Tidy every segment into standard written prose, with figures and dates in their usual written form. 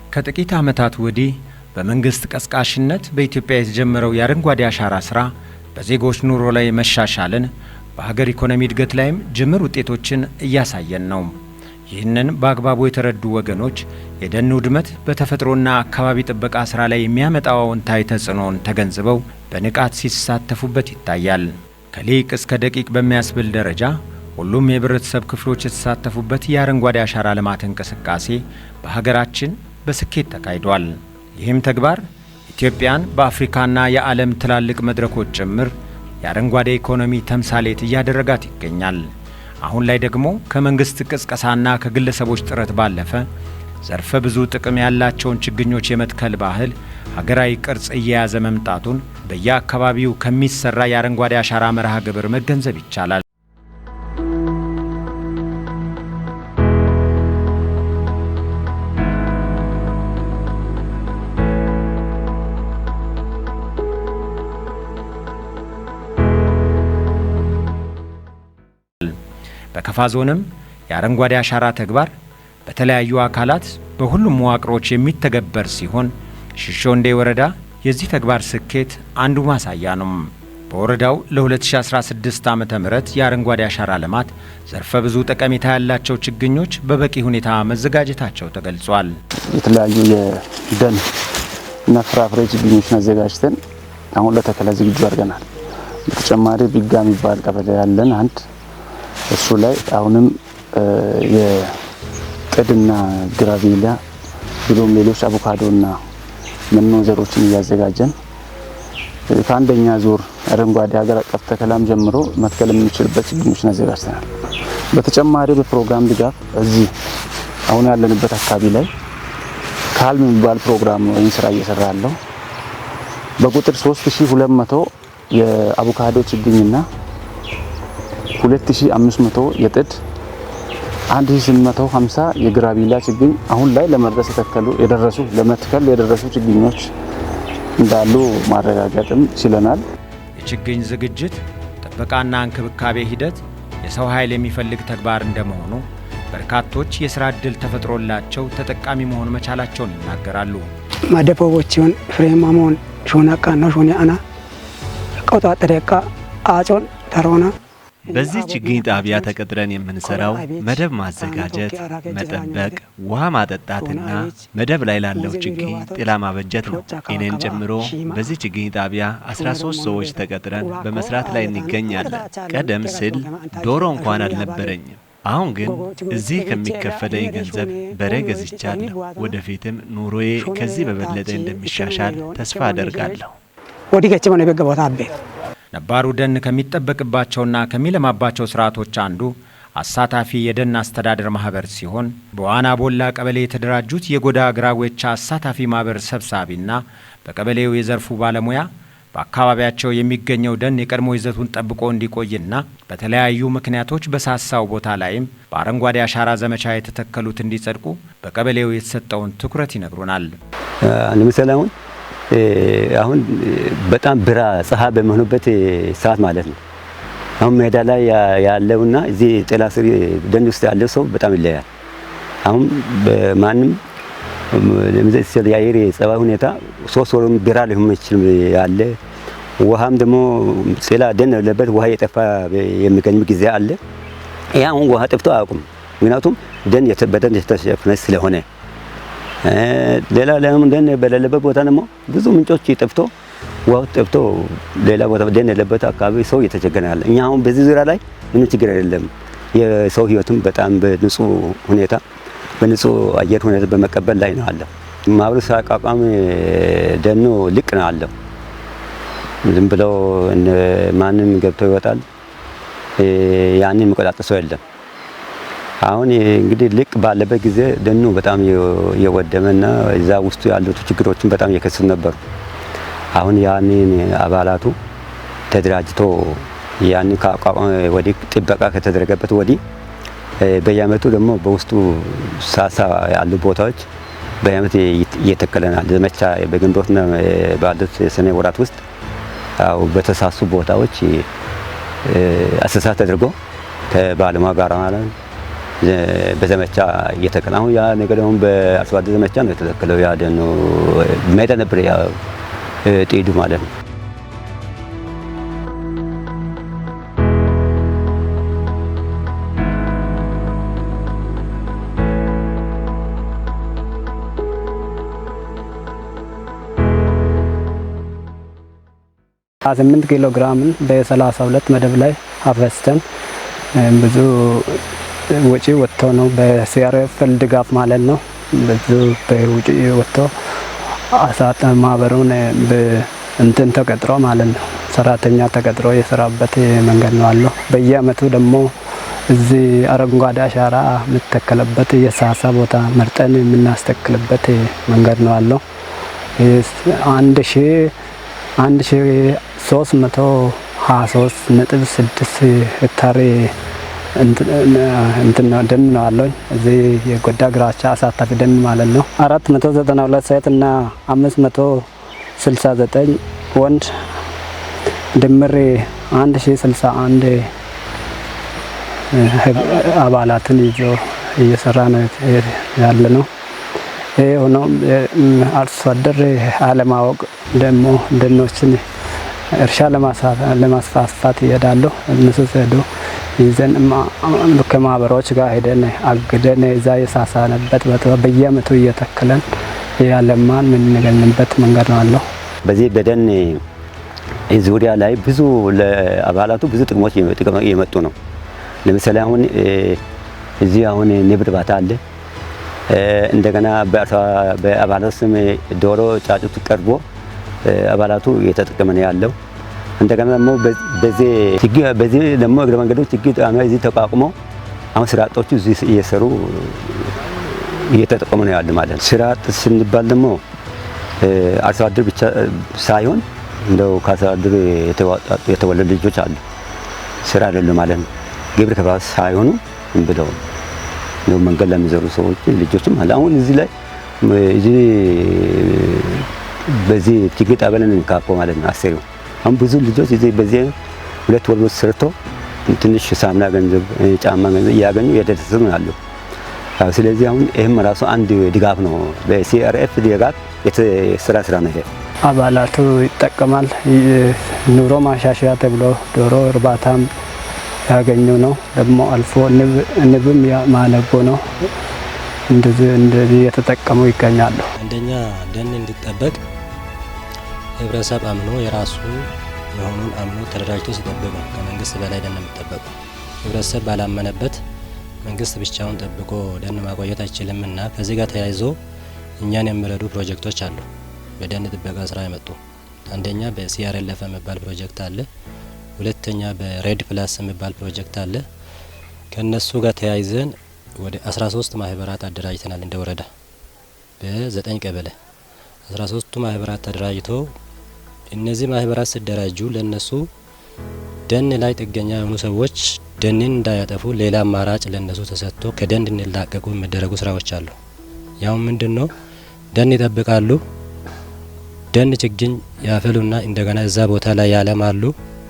ከጥቂት ዓመታት ወዲህ በመንግሥት ቀስቃሽነት በኢትዮጵያ የተጀመረው የአረንጓዴ አሻራ ሥራ በዜጎች ኑሮ ላይ መሻሻልን፣ በሀገር ኢኮኖሚ እድገት ላይም ጅምር ውጤቶችን እያሳየን ነው። ይህንን በአግባቡ የተረዱ ወገኖች የደን ውድመት በተፈጥሮና አካባቢ ጥበቃ ሥራ ላይ የሚያመጣው አዎንታዊ ተጽዕኖን ተገንዝበው በንቃት ሲሳተፉበት ይታያል። ከሊቅ እስከ ደቂቅ በሚያስብል ደረጃ ሁሉም የህብረተሰብ ክፍሎች የተሳተፉበት የአረንጓዴ አሻራ ልማት እንቅስቃሴ በሀገራችን በስኬት ተካሂዷል። ይህም ተግባር ኢትዮጵያን በአፍሪካና የዓለም ትላልቅ መድረኮች ጭምር የአረንጓዴ ኢኮኖሚ ተምሳሌት እያደረጋት ይገኛል። አሁን ላይ ደግሞ ከመንግስት ቅስቀሳና ከግለሰቦች ጥረት ባለፈ ዘርፈ ብዙ ጥቅም ያላቸውን ችግኞች የመትከል ባህል ሀገራዊ ቅርጽ እየያዘ መምጣቱን በየአካባቢው ከሚሰራ የአረንጓዴ አሻራ መርሃ ግብር መገንዘብ ይቻላል። በከፋ ዞንም የአረንጓዴ አሻራ ተግባር በተለያዩ አካላት በሁሉም መዋቅሮች የሚተገበር ሲሆን፣ ሽሾንዴ ወረዳ የዚህ ተግባር ስኬት አንዱ ማሳያ ነው። በወረዳው ለ2016 ዓ.ም የአረንጓዴ አሻራ ልማት ዘርፈ ብዙ ጠቀሜታ ያላቸው ችግኞች በበቂ ሁኔታ መዘጋጀታቸው ተገልጿል። የተለያዩ የደን እና ፍራፍሬ ችግኞችን አዘጋጅተን አሁን ለተከላ ዝግጁ አድርገናል። በተጨማሪ ቢጋ የሚባል ቀበሌ ያለን አንድ እሱ ላይ አሁንም የጥድና ግራቪላ ብሎም ሌሎች አቮካዶና መኖ ዘሮችን እያዘጋጀን ከአንደኛ ዙር አረንጓዴ ሀገር አቀፍ ተከላም ጀምሮ መትከል የምንችልበት ችግኞችን አዘጋጅተናል። በተጨማሪ በፕሮግራም ድጋፍ እዚህ አሁን ያለንበት አካባቢ ላይ ካልም የሚባል ፕሮግራም ነው ይህን ስራ እየሰራ ያለው። በቁጥር 3200 የአቮካዶ ችግኝና 2500 የጥድ፣ 1850 የግራቢላ ችግኝ አሁን ላይ ለመድረስ የተከሉ የደረሱ ለመትከል የደረሱ ችግኞች እንዳሉ ማረጋገጥም ችለናል። የችግኝ ዝግጅት፣ ጥበቃና እንክብካቤ ሂደት የሰው ኃይል የሚፈልግ ተግባር እንደመሆኑ በርካቶች የሥራ ዕድል ተፈጥሮላቸው ተጠቃሚ መሆን መቻላቸውን ይናገራሉ። መደቦዎችን ፍሬማሞን ሾናቃ ነው ሾኔ አና ቆጣጠረቃ አጮን ተሮና። በዚህ ችግኝ ጣቢያ ተቀጥረን የምንሰራው መደብ ማዘጋጀት፣ መጠበቅ፣ ውሃ ማጠጣትና መደብ ላይ ላለው ችግኝ ጥላ ማበጀት ነው። እኔን ጨምሮ በዚህ ችግኝ ጣቢያ 13 ሰዎች ተቀጥረን በመስራት ላይ እንገኛለን። ቀደም ሲል ዶሮ እንኳን አልነበረኝም። አሁን ግን እዚህ ከሚከፈለኝ ገንዘብ በሬ ገዝቻለሁ። ወደፊትም ኑሮዬ ከዚህ በበለጠ እንደሚሻሻል ተስፋ አደርጋለሁ። ወዲህ ገጭ ሆነ በገቦታ አቤ። ነባሩ ደን ከሚጠበቅባቸውና ከሚለማባቸው ስርዓቶች አንዱ አሳታፊ የደን አስተዳደር ማህበር ሲሆን፣ በዋና ቦላ ቀበሌ የተደራጁት የጎዳ ግራዌቻ አሳታፊ ማህበር ሰብሳቢና በቀበሌው የዘርፉ ባለሙያ በአካባቢያቸው የሚገኘው ደን የቀድሞ ይዘቱን ጠብቆ እንዲቆይና በተለያዩ ምክንያቶች በሳሳው ቦታ ላይም በአረንጓዴ አሻራ ዘመቻ የተተከሉት እንዲጸድቁ በቀበሌው የተሰጠውን ትኩረት ይነግሩናል። ለምሳሌ አሁን በጣም ብራ ፀሐይ በሚሆኑበት ሰዓት ማለት ነው። አሁን ሜዳ ላይ ያለውና እዚህ ጥላ ስር ደን ውስጥ ያለው ሰው በጣም ይለያል። አሁን ማንም ለምሳሌ የአየር ጸባይ ሁኔታ 3 ወርም ብራ ሊሆን ይችላል ያለ፣ ውሃም ደግሞ ጥላ ደን ያለበት ውሃ የጠፋ የሚገኝ ጊዜ አለ። ይሄ አሁን ውሃ ጠፍቶ አያውቁም። ምክንያቱም ደን በደን የተሸፈነ ስለሆነ። ሌላ ለምን ደን በሌለበት ቦታ ደግሞ ብዙ ምንጮች ጠፍቶ፣ ውሃው ጠፍቶ ሌላ ቦታ ደን ያለበት አካባቢ ሰው እየተቸገረ ያለ። እኛ አሁን በዚህ ዙሪያ ላይ ምንም ችግር አይደለም። የሰው ህይወትም በጣም በንጹህ ሁኔታ በንጹህ አየር ሁኔታ በመቀበል ላይ ነው አለ። ማህበሩ ሲያቋቋም ደኑ ልቅ ነው አለው። ዝም ብለው ማንም ገብቶ ይወጣል። ያንን የሚቆጣጠር ሰው የለም። አሁን እንግዲህ ልቅ ባለበት ጊዜ ደኑ በጣም እየወደመና እዛ ውስጡ ያሉት ችግሮችን በጣም እየከሰቱ ነበሩ። አሁን ያንን አባላቱ ተደራጅቶ ያንን ካቋቋመ ወዲህ፣ ጥበቃ ከተደረገበት ወዲህ፣ በየአመቱ ደግሞ በውስጡ ሳሳ ያሉ ቦታዎች በየአመት እየተከለናል። ዘመቻ በግንቦትና ባሉት የሰኔ ወራት ውስጥ ያው በተሳሱ ቦታዎች አሰሳ ተደርጎ ከባለሙያ ጋር ማለት ነው። በዘመቻ እየተከለ አሁን ያ ነገር አሁን በአርሶ አደር ዘመቻ ነው የተተከለው። ያ ደኑ ሜዳ ነበር ያ ጤዱ ማለት ነው። 8 ኪሎ ግራምን በ32 መደብ ላይ አፈስተን ብዙ ወጪ ወጥቶ ነው በ CRF ድጋፍ ማለት ነው። ብዙ በውጪ ወጥቶ አሳት ማህበሩን በእንትን ተቀጥሮ ማለት ነው ሰራተኛ ተቀጥሮ የሰራበት መንገድ ነው አለው። በየአመቱ ደግሞ እዚህ አረንጓዴ አሻራ የምተከለበት የሳሳ ቦታ መርጠን የምናስተክልበት መንገድ ነው አለው። 1323.6 ሄክታር እንትን ደን ነው አለው። እዚህ የጎዳ ግራቻ አሳታፊ ደን ማለት ነው። 492 ሴት እና 569 ወንድ ድምር 1061 አባላትን ይዞ እየሰራ ነው ያለ ነው። ይሄ ሆኖ አርሶ አደር አለማወቅ ደግሞ ደኖችን እርሻ ለማስፋፋት ይሄዳሉ። እነሱ ሲሄዱ ይዘን ከማህበሮች ጋር ሄደን አግደን እዛ የሳሳነበት በየአመቱ እየተከለን ያለማን የምንገኝበት መንገድ ነው አለው። በዚህ በደን ዙሪያ ላይ ብዙ ለአባላቱ ብዙ ጥቅሞች እየመጡ ነው። ለምሳሌ አሁን እዚህ አሁን ንብ እርባታ አለ። እንደገና በአባላቱ ስም ዶሮ ጫጩት ቀርቦ አባላቱ እየተጠቀመ ነው ያለው። እንደገና ደግሞ በዚህ ደግሞ እግረ መንገዱ ችግኝ ጣቢያ እዚህ ተቋቁሞ አሁን ስራ አጦቹ እዚህ እየሰሩ እየተጠቀሙ ነው ያሉ ማለት ነው። ስራ አጥ ስንባል ደግሞ አርሶ አደር ብቻ ሳይሆን እንደው ከአርሶ አደር የተወለዱ ልጆች አሉ፣ ስራ አይደለም ማለት ነው። ግብር ከፋይ ሳይሆኑ ብለው ነው መንገድ ለሚዘሩ ሰዎች ልጆችም አለ። አሁን እዚህ ላይ እዚህ በዚህ ችግኝ ጣቢያ ላይ ካፖ ማለት ነው አሰሪው አሁን ብዙ ልጆች እዚህ በዚህ 2 ወር ሰርቶ ትንሽ ሳምና ገንዘብ ጫማ ገንዘብ እያገኙ እየተደሰቱ ነው ያሉ። ስለዚህ አሁን ይሄም ራሱ አንድ ድጋፍ ነው። በ CRF ድጋፍ የተሰራ ስራ ነው። ይሄ አባላቱ ይጠቀማል። ኑሮ ማሻሻያ ተብሎ ዶሮ እርባታም ያገኙ ነው። ደግሞ አልፎ ንብም ማነቦ ነው። እንደዚህ እየተጠቀሙ ይገኛሉ። አንደኛ ደን እንዲጠበቅ ህብረተሰብ አምኖ የራሱ መሆኑን አምኖ ተደራጅቶ ሲጠብቅ ነው ከመንግስት በላይ ደን የሚጠበቀው። ህብረተሰብ ባላመነበት መንግስት ብቻውን ጠብቆ ደን ማቆየት አይችልምና ከዚህ ጋር ተያይዞ እኛን የሚረዱ ፕሮጀክቶች አሉ። በደን ጥበቃ ስራ የመጡ አንደኛ በ CRLF የሚባል ፕሮጀክት አለ። ሁለተኛ በ REDD Plus የሚባል ፕሮጀክት አለ። ከነሱ ጋር ተያይዘን ወደ 13 ማህበራት አደራጅተናል። እንደ ወረዳ በ9 ቀበሌ 13ቱ ማህበራት ተደራጅቶ እነዚህ ማህበራት ሲደራጁ ለነሱ ደን ላይ ጥገኛ የሆኑ ሰዎች ደንን እንዳያጠፉ ሌላ አማራጭ ለነሱ ተሰጥቶ ከደን እንዲላቀቁ የሚደረጉ ስራዎች አሉ። ያው ምንድነው ደን ይጠብቃሉ፣ ደን ችግኝ ያፈሉና እንደገና እዛ ቦታ ላይ ያለማሉ፣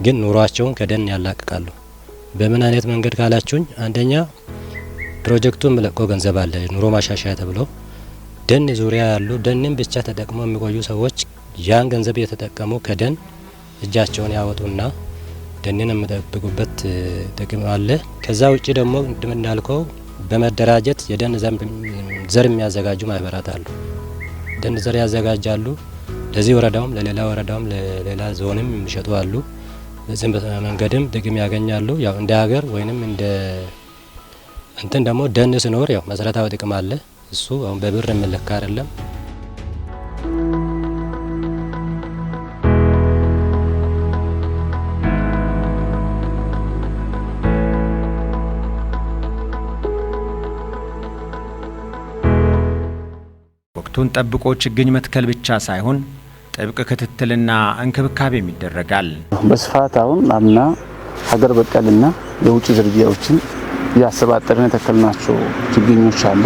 ግን ኑሯቸውን ከደን ያላቅቃሉ። በምን አይነት መንገድ ካላችሁኝ፣ አንደኛ ፕሮጀክቱ የሚለቀው ገንዘብ አለ ኑሮ ማሻሻያ ተብሎ ደን ዙሪያ ያሉ ደንን ብቻ ተጠቅመው የሚቆዩ ሰዎች ያን ገንዘብ እየተጠቀሙ ከደን እጃቸውን ያወጡና ደንን የሚጠብቁበት ጥቅም አለ። ከዛ ውጪ ደግሞ እንዳልከው በመደራጀት የደን ዘር የሚያዘጋጁ ማህበራት አሉ። ደን ዘር ያዘጋጃሉ። ለዚህ ወረዳውም ለሌላ ወረዳውም ለሌላ ዞንም የሚሸጡ አሉ። በዚህ መንገድም ጥቅም ያገኛሉ። ያው እንደ ሀገር ወይንም እንደ እንትን ደግሞ ደን ሲኖር ያው መሰረታዊ ጥቅም አለ። እሱ አሁን በብር የሚለካ አይደለም። ወቅቱን ጠብቆ ችግኝ መትከል ብቻ ሳይሆን ጥብቅ ክትትልና እንክብካቤም ይደረጋል። በስፋት አሁን አምና ሀገር በቀልና የውጭ ዝርያዎችን ያሰባጠርን የተከልናቸው ችግኞች አሉ።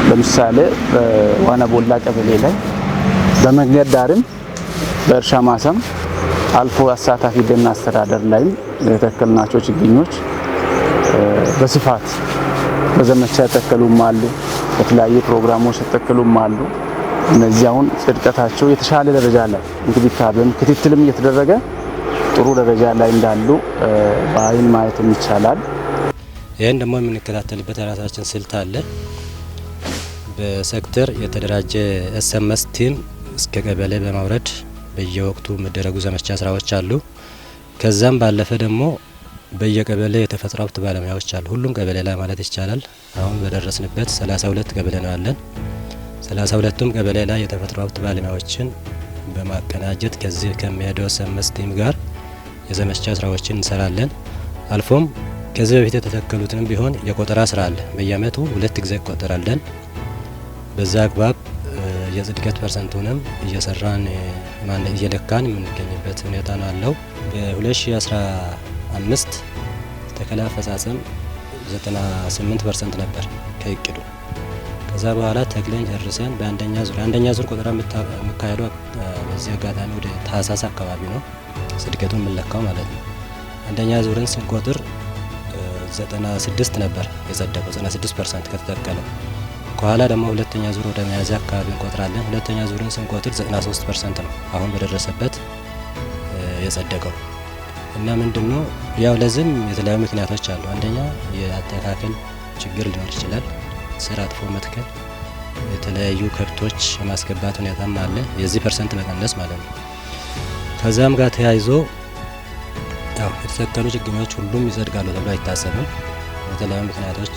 ለምሳሌ በዋና ቦላ ቀበሌ ላይ በመንገድ ዳርም በእርሻ ማሳም አልፎ አሳታፊ ደን አስተዳደር ላይም የተከልናቸው ችግኞች በስፋት በዘመቻ የተከሉም አሉ፣ በተለያዩ ፕሮግራሞች የተተከሉም አሉ። እነዚህ አሁን ጽድቀታቸው የተሻለ ደረጃ ላይ እንክብካቤም ክትትልም እየተደረገ ጥሩ ደረጃ ላይ እንዳሉ በአይን ማየትም ይቻላል። ይህን ደግሞ የምንከታተልበት የራሳችን ስልት አለ። በሴክተር የተደራጀ SMS team እስከ ቀበሌ በማውረድ በየወቅቱ የሚደረጉ ዘመቻ ስራዎች አሉ። ከዛም ባለፈ ደግሞ በየቀበሌ የተፈጥሮ ሀብት ባለሙያዎች አሉ። ሁሉም ቀበሌ ላይ ማለት ይቻላል። አሁን በደረስንበት 32 ቀበሌ ነው ያለን። 32ቱም ቀበሌ ላይ የተፈጥሮ ሀብት ባለሙያዎችን በማቀናጀት ከዚህ ከሚሄደው SMS team ጋር የዘመቻ ስራዎችን እንሰራለን። አልፎም ከዚህ በፊት የተተከሉትንም ቢሆን የቆጠራ ስራ አለ። በየአመቱ 2 ጊዜ ይቆጠራለን። በዛ አግባብ የጽድቀት percent ኡንም እየሰራን እየለካን የምንገኝበት ሁኔታ ነው ያለው። በ2015 ተከላ አፈጻጸም 98% ነበር ከእቅዱ። ከዛ በኋላ ተክለን ጨርሰን በአንደኛ ዙር አንደኛ ዙር ቆጠራ የሚካሄደው በዚህ አጋጣሚ ወደ ታህሳስ አካባቢ ነው ጽድቀቱን የምንለካው ማለት ነው። አንደኛ ዙርን ስንቆጥር 96 ነበር የጸደቀው፣ 96% ከተተከለው። ከኋላ ደግሞ ሁለተኛ ዙር ወደ ሚያዝያ አካባቢ እንቆጥራለን። ሁለተኛ ዙርን ስንቆጥር 93% ነው አሁን በደረሰበት የጸደቀው። እና ምንድነው ያው ለዚህም የተለያዩ ምክንያቶች አሉ። አንደኛ የአተካከል ችግር ሊኖር ይችላል። ስር አጥፎ መትከል፣ የተለያዩ ከብቶች የማስገባት ሁኔታም አለ። የዚህ percent መቀነስ ማለት ነው። ከዛም ጋር ተያይዞ ያው የተተከሉ ችግኞች ሁሉም ይጸድቃሉ ተብሎ አይታሰብም። በተለያዩ ምክንያቶች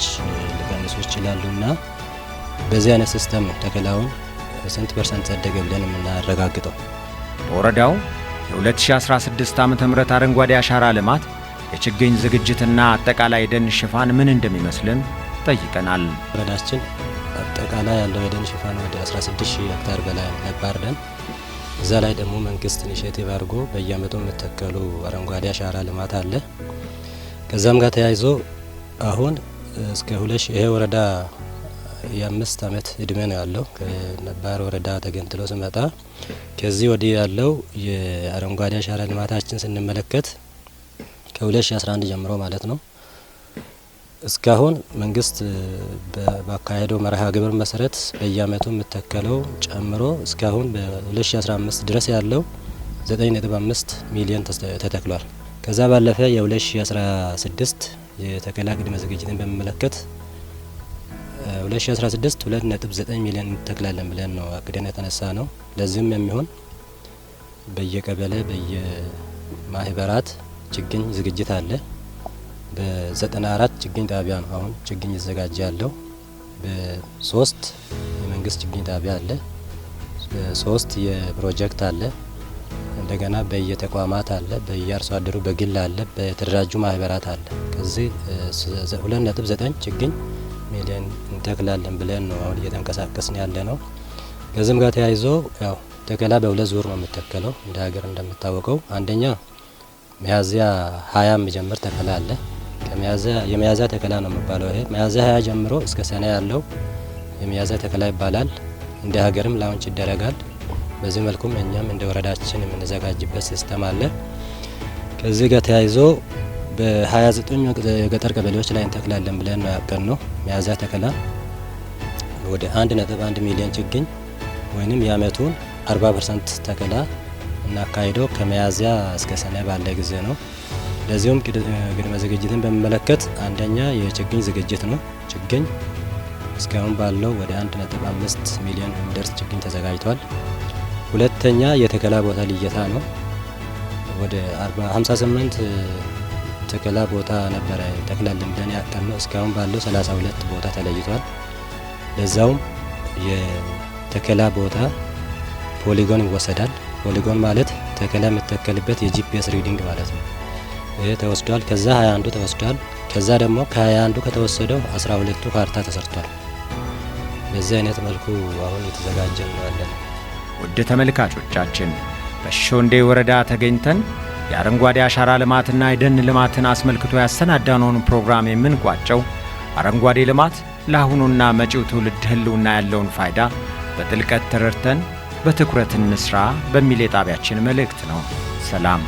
ሊቀንሱ ይችላሉና በዚህ አይነት system ነው ተከላውን ስንት percent ጸደቀ ብለን የምናረጋግጠው። በወረዳው የ2016 ዓ.ም አረንጓዴ አሻራ ልማት የችግኝ ዝግጅትና አጠቃላይ ደን ሽፋን ምን እንደሚመስልም ጠይቀናል። ወረዳችን አጠቃላይ ያለው የደን ሽፋን ወደ 16000 ሄክታር በላይ ነባር ደን። እዛ ላይ ደግሞ መንግስት initiative አድርጎ በየአመቱ የሚተከሉ አረንጓዴ አሻራ ልማት አለ። ከዛም ጋር ተያይዞ አሁን እስከ 2000 ይሄ ወረዳ የ5 አመት እድሜ ነው ያለው ከነባር ወረዳ ተገንጥሎ ሲመጣ። ከዚህ ወዲህ ያለው የአረንጓዴ አሻራ ልማታችን ስንመለከት ከ2011 ጀምሮ ማለት ነው እስካሁን መንግስት ባካሄደው መርሃ ግብር መሰረት በየአመቱ የሚተከለው ጨምሮ እስካሁን በ2015 ድረስ ያለው 9.5 ሚሊዮን ተተክሏል። ከዛ ባለፈ የ2016 የተከላ ቅድመ ዝግጅትን በሚመለከት 2016 2.9 ሚሊዮን እንተክላለን ብለን ነው አቅደን የተነሳ ነው። ለዚህም የሚሆን በየቀበሌ በየማህበራት ችግኝ ዝግጅት አለ። በ94 ችግኝ ጣቢያ ነው አሁን ችግኝ እየተዘጋጀ ያለው። በ3 የመንግስት ችግኝ ጣቢያ አለ፣ በ3 የፕሮጀክት አለ፣ እንደገና በየተቋማት አለ፣ በየአርሶ አደሩ በግል አለ፣ በተደራጁ ማህበራት አለ። ከዚህ 2.9 ችግኝ ሚሊዮን እንተክላለን ብለን ነው አሁን እየተንቀሳቀስን ያለነው። ከዚህም ጋር ተያይዞ ያው ተከላ በሁለት ዙር ነው የሚተከለው እንደ ሀገር እንደምታወቀው። አንደኛ ሚያዝያ 20 የሚጀምር ተከላ አለ። የሚያዝያ ተከላ ነው የሚባለው። ይሄ ሚያዝያ 20 ጀምሮ እስከ ሰኔ ያለው የሚያዝያ ተከላ ይባላል። እንደ ሀገርም launch ይደረጋል። በዚህ መልኩም እኛም እንደ ወረዳችን የምንዘጋጅበት system አለ። ከዚህ ጋር ተያይዞ በ29 የገጠር ቀበሌዎች ላይ እንተክላለን ብለን ነው ያቀድነው። ሚያዝያ ተከላ ወደ 1.1 ሚሊዮን ችግኝ ወይንም የአመቱን 40% ተከላ እናካሂደው ከሚያዝያ እስከ ሰኔ ባለ ጊዜ ነው። ለዚሁም ቅድመ ዝግጅትን በሚመለከት አንደኛ የችግኝ ዝግጅት ነው። ችግኝ እስካሁን ባለው ወደ 1.5 ሚሊዮን የሚደርስ ችግኝ ተዘጋጅቷል። ሁለተኛ የተከላ ቦታ ልየታ ነው። ወደ 58 ተከላ ቦታ ነበረ ተክላለን ብለን ያቀድነው። እስካሁን ባለው 32 ቦታ ተለይቷል። ለዛውም የተከላ ቦታ polygon ይወሰዳል። polygon ማለት ተከላ የሚተከልበት የ GPS reading ማለት ነው። ይሄ ተወስዷል። ከዛ 21ዱ ተወስዷል። ከዛ ደግሞ ከ21ዱ ከተወሰደው 12ቱ ካርታ ተሰርቷል። በዚህ አይነት መልኩ አሁን የተዘጋጀ ነው ያለነው። ውድ ተመልካቾቻችን በሾንዴ ወረዳ ተገኝተን የአረንጓዴ አሻራ ልማትና የደን ልማትን አስመልክቶ ያሰናዳነውን ፕሮግራም የምንቋጨው አረንጓዴ ልማት ለአሁኑና መጪው ትውልድ ህልውና ያለውን ፋይዳ በጥልቀት ተረድተን በትኩረት እንስራ በሚል የጣቢያችን መልእክት ነው። ሰላም።